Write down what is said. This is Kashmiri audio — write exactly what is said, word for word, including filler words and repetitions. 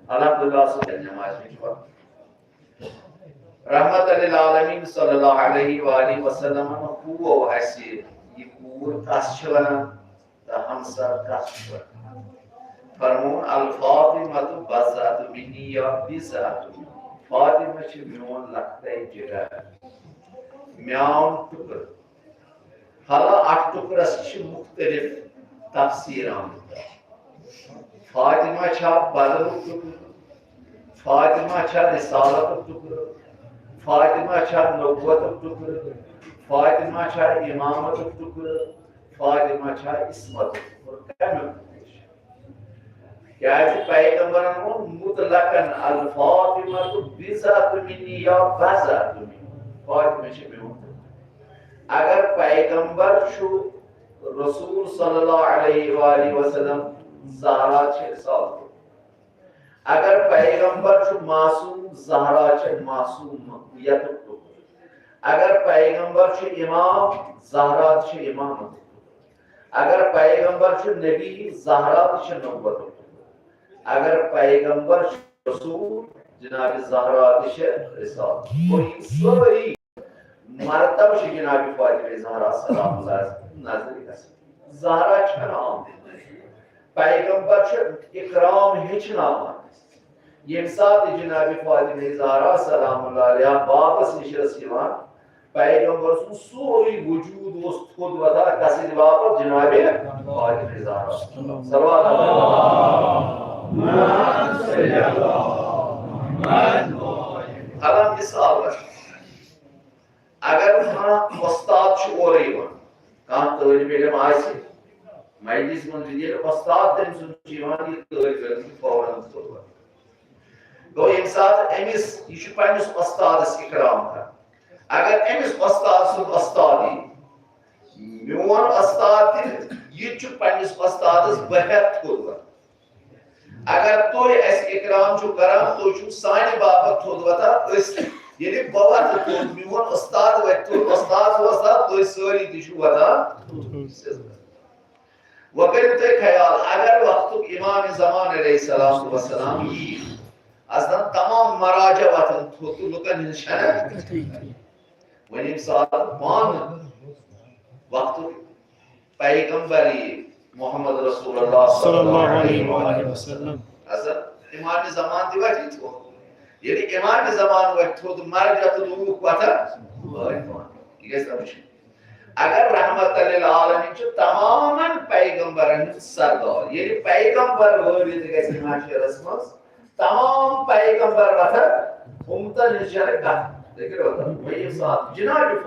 الحمدللہ، سُہ نماز وچ پتھ۔ رحمت للعالمین صلی اللہ علیہ وآلہ وسلم ہو اسی یہ پور کس چھ ونان، تہ ہمسر کس چھ ونان۔ فرمون، الفاطمہ بضعۃ منی یا بضعۃ منی۔ فاطمہ چھ میون لۄکٹے جگر، میون ٹکر۔ حالا اتھ ٹکرس چھ مختلف تفسیر آمت۔ فاطمہ چھا بدنک ٹکر؟ فاطمہ چھا رسالتک ٹکر؟ فاطمہ چھا نبوتک ٹکر؟ فاطمہ چھا امامتک ٹکر؟ فاطمہ چھا عصمتک ٹکر؟ کمیُک ٹکر چھُ؟ کیازِ پیغمبرن ووٚن مطلقاً، الفاطمہ بضعۃ منی یا بضعۃ منی، فاطمہ چھِ میون۔ اگر پیغمبر چھُ رسول صلی اللہ علیہ وآلہ وسلم، زہرا چھِ رسالت۔ اگر پیغمبر چھُ معصوم، زہرا چھِ معصومیتُک ٹکر۔ اگر پیغمبر چھُ امام، زہرا چھِ امامت۔ اگر پیغمبر چھُ نبی، زہرا تہِ چھِ نبوتُک ٹکر۔ اگر پیغمبر چھُ رسول، جناب زہرا تہِ چھِ رسالت۔ گوٚو یِم سٲری مرتبہٕ چھِ جناب فاطمہ زہرا سلام اللہ علیہا نظرِ گژھان۔ زہرا چھَنہٕ آمٕژ۔ پیغمبر چھُ اکرام ہیٚچھناوان۔ ییٚمہِ ساتہٕ جناب فاطمہ زہرا سلام اللہ علیہا بابس نِش ٲس یِوان، پیغمبر سُنٛد سورُے وجود اوس تھوٚد وۄتھان، کسٕنٛدِ باپتھ؟ جناب فاطمہ زہرا۔ صلوات اللہ۔ الم مثال، اگر کانٛہہ وۄستاد چھُ اورٕ یِوان، کانٛہہ طٲلبِ علم آسہِ مجلس منٛز، ییٚلہِ وۄستاد تٔمۍ سُنٛد چھُ یِوان، یہِ طٲلبِ علم چھُ فوراً تھوٚد وۄتھان۔ گوٚو ییٚمہِ ساتہٕ أمِس، یہِ چھُ پننِس وۄستادس اکرام کران۔ اگر أمِس وۄستاد سُنٛد وۄستاد یی، میون وۄستاد تہِ، یہِ تہِ چھُ پننِس وۄستادس بہٕ ہٮ۪تھ تھوٚد وۄتھان۔ اگر تُہۍ اَسہِ اکرام چھِو کران، تُہۍ چھِو سانہِ باپتھ تھوٚد وۄتھان۔ أسۍ، ییٚلہِ بہٕ وۄتھٕ تھوٚد، میون وۄستاد وۄتھِ تھوٚد، وۄستاد چھُ وۄتھان، تُہۍ سٲری تہِ چھِو وۄتھان۔ وۄنۍ کٔرِو تُہۍ خیال، اگر وقتُک امام زمان علیہ الصلوۃ والسلام یی، اصلاً تمام مراجع وۄتھن تھوٚد تہٕ لُکن ہٕنٛز چھنہ۔ وۄنۍ ییٚمہِ ساتہٕ پانہٕ وقتُک پیغمبر یی، محمد رسول اللہ صلی اللہ علیہ وآلہ وسلم۔ اصل امام زمان تہِ وۄتھِ تھوٚد۔ ییٚلہِ امام زمان وۄتھِ تھوٚد، مرجع تہٕ لوٗکھ وۄتھن۔ یہِ گژھِ نہ وٕچھُن۔ اگر رحمت للعالمین چھُ تمامن پیغمبرن ہُنٛد سردار، ییٚلہِ پیغمبر وٲرِد گژھِ محشرس منٛز، تمام پیغمبر وۄتھن، اُمتن ہٕنٛز چھنہٕ کتھ۔ لیکن وۄنۍ ییٚمہِ ساتہٕ جناب